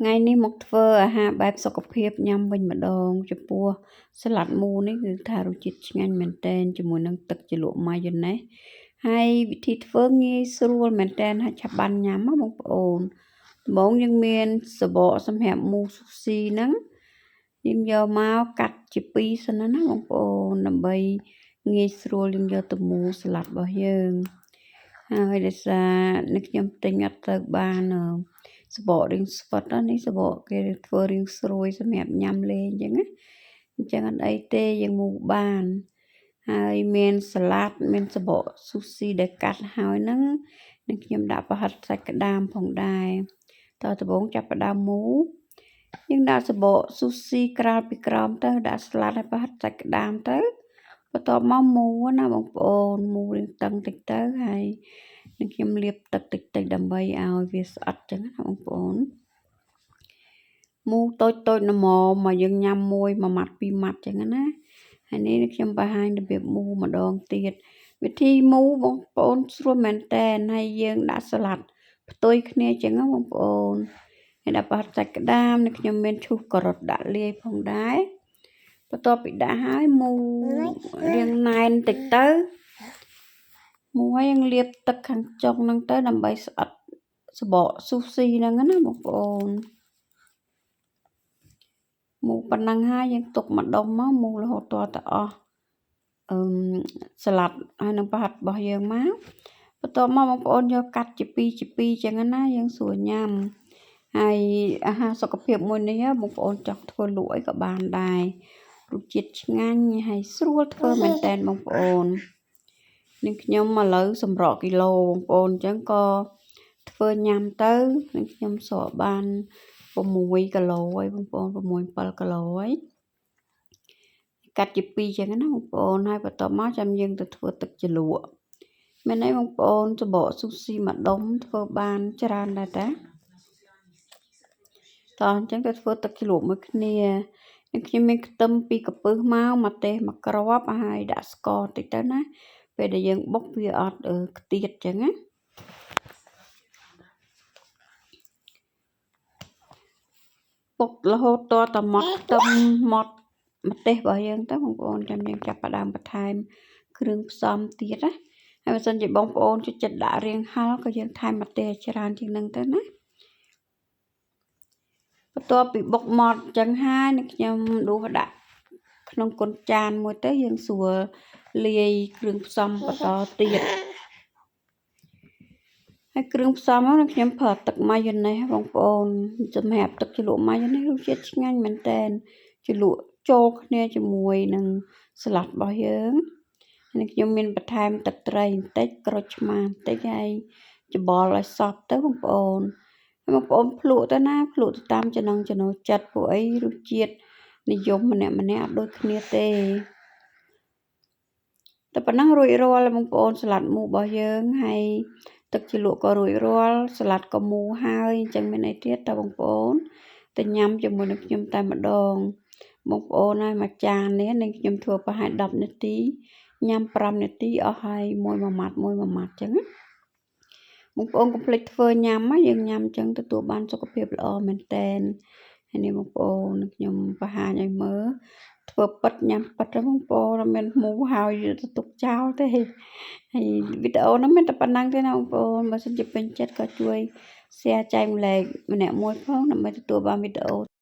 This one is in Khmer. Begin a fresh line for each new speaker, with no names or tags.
ថ្ងៃនេះមកធ្វើអាហារបែបសុខភាពញ៉ាំវិញម្ដងចំពោះស្លាត់មូនេះគឺថារសជាតិឆ្ងាញ់មែនតែនជាមួយនឹងទឹកជ្រលក់ម៉ាយ៉ូណេសហើយវិធីធ្វើងាយស្រួលមែនតែនហើយឆាប់បានញ៉ាំណាបងប្អូនដំបូងយើងមានសបកសម្រាប់មូស៊ូស៊ីហ្នឹងយើងយកមកកាត់ជាពីរសិនណាបងប្អូនដើម្បីងាយស្រួលយើងយកទៅមូស្លាត់របស់យើងហើយដោយសារនេះខ្ញុំទិញអត់ទៅបានសបករៀងស្វិតនេះសបកគេធ្វើរៀងស្រួយសម្រាប់ញ៉ាំលេងអញ្ចឹងណាអញ្ចឹងអត់អីទេយើងមូបានហើយមានសាឡាត់មានសបកស៊ូស៊ីដែលកាត់ហើយហ្នឹងនឹងខ្ញុំដាក់ប្រហិតសាច់ក្តាមផងដែរតើដំបូងចាប់ផ្ដើមមូយើងដាក់សបកស៊ូស៊ីក្រាលពីក្រោមទៅដាក់ស្លាត់ឲ្យប្រហិតសាច់ក្តាមទៅបន្ទាប់មកមូណាបងប្អូនមូរៀងតឹងតិចទៅហើយនឹងខ្ញុំលាបទឹកតិចតិចដើម្បីឲ្យវាស្អិតចឹងណាបងប្អូនមូតូចតូចល្មមមកយើងញ៉ាំមួយមួយម៉ាត់ពីរម៉ាត់ចឹងណាហើយនេះខ្ញុំបង្ហាញរបៀបមូម្ដងទៀតវិធីមូបងប្អូនស្រួលមែនតែនហើយយើងដាក់ស្លាត់ផ្ទុយគ្នាចឹងណាបងប្អូនហើយដាក់ប៉ាត់សាច់ក្តាមនេះខ្ញុំមានឈូសការ៉ុតដាក់លាយផងដែរបន្ទាប់ពីដាក់ហើយមូរៀងណែនតិចទៅមួយយើងលាបទឹកខាងចុងហ្នឹងទៅដើម្បីស្អិតសបកស៊ូស៊ីហ្នឹងណាបងប្អូនមូប៉ុណ្ណឹងហើយយើងទុកម្ដុំមកមូរហូតទាល់តែអស់អឺស្លាត់ហើយនឹងប្រហិតរបស់យើងមកបន្ទាប់មកបងប្អូនយកកាត់ជាពីរជាពីរចឹងណាយើងស្រួលញ៉ាំហើយអាហារសុខភាពមួយនេះបងប្អូនចង់ធ្វើលក់អីក៏បានដែររសជាតិឆ្ងាញ់ហើយស្រួលធ្វើមែនតែនបងប្អូននឹងខ្ញុំឥឡូវសម្រក់គីឡូបងប្អូនអញ្ចឹងក៏ធ្វើញ៉ាំទៅនឹងខ្ញុំស្រកបាន6គីឡូហើយបងប្អូន6 7គីឡូហើយកាត់ជាពីរចឹងណាបងប្អូនហើយបន្ទាប់មកចាំយើងទៅធ្វើទឹកជ្រលក់មែនអីបងប្អូនសបកស៊ូស៊ីមួយដុំធ្វើបានច្រើនដែរតាតោះអញ្ចឹងទៅធ្វើទឹកជ្រលក់មួយគ្នានឹងខ្ញុំមានខ្ទឹមពីរកំពឹសមកម្ទេសមួយគ្រាប់ហើយដាក់ស្ករតិចទៅណាពេលដែលយើងបុកវាអត់ខ្ទាតចឹងណាបុករហូតតតែម៉ត់ខ្ទឹមម៉ត់ម្ទេសរបស់យើងទៅបងប្អូនចាំយើងចាប់ផ្ដើមបន្ថែមគ្រឿងផ្សំទៀតណាហើយបើសិនជាបងប្អូនចូលចិត្តដាក់រៀងហឹរក៏យើងថែមម្ទេសឲ្យច្រើនជាងនឹងទៅណាបន្ទាប់ពីបុកម៉ត់ចឹងហើយនឹងខ្ញុំដួសដាក់ក្នុងកូនចានមួយទៅយើងស្រួលលាយគ្រឿងផ្សំបន្តទៀតហើយគ្រឿងផ្សំហ្នឹងខ្ញុំប្រើទឹកម៉ាយ៉ូណេសបងប្អូនសម្រាប់ទឹកជ្រលក់ម៉ាយ៉ូណេសរសជាតិឆ្ងាញ់មែនតែនជ្រលក់ចូលគ្នាជាមួយនឹងស្លាត់របស់យើងនេះខ្ញុំមានបន្ថែមទឹកត្រីបន្តិចក្រូចឆ្មាបន្តិចហើយច្បល់ឲ្យសព្វទៅបងប្អូនបងប្អូនភ្លក់ទៅណាភ្លក់ទៅតាមចំណង់ចំណូលចិត្តពួកអីរសជាតិនិយមម្នាក់ម្នាក់អត់ដូចគ្នាទេតែប៉ុណ្ណឹងរួចរាល់បងប្អូនស្លាត់មូរបស់យើងហើយទឹកជ្រលក់ក៏រួចរាល់ស្លាត់ក៏មូហើយអញ្ចឹងមានអីទៀតតើបងប្អូនទៅញ៉ាំជាមួយនឹងខ្ញុំតែម្ដងបងប្អូនហើយមួយចាននេះនឹងខ្ញុំធ្វើប្រហែល10នាទីញ៉ាំ5នាទីអស់ហើយមួយមួយម៉ាត់មួយមួយម៉ាត់អញ្ចឹងណាបងប្អូនកុំភ្លេចធ្វើញ៉ាំណាយើងញ៉ាំអញ្ចឹងទទួលបានសុខភាពល្អមែនតែនហើយនេះបងប្អូនខ្ញុំបង្ហាញឲ្យមើលធ្វើពិតញ៉ាំពិតហ្នឹងបងប្អូនអត់មានមូហើយទៅទុកចោលទេហើយវីដេអូហ្នឹងមានតែប៉ុណ្ណឹងទេណាបងប្អូនបើសិនជាពេញចិត្តក៏ជួយ share ចែកម្លែកម្នាក់មួយផងដើម្បីទទួលបានវីដេអូ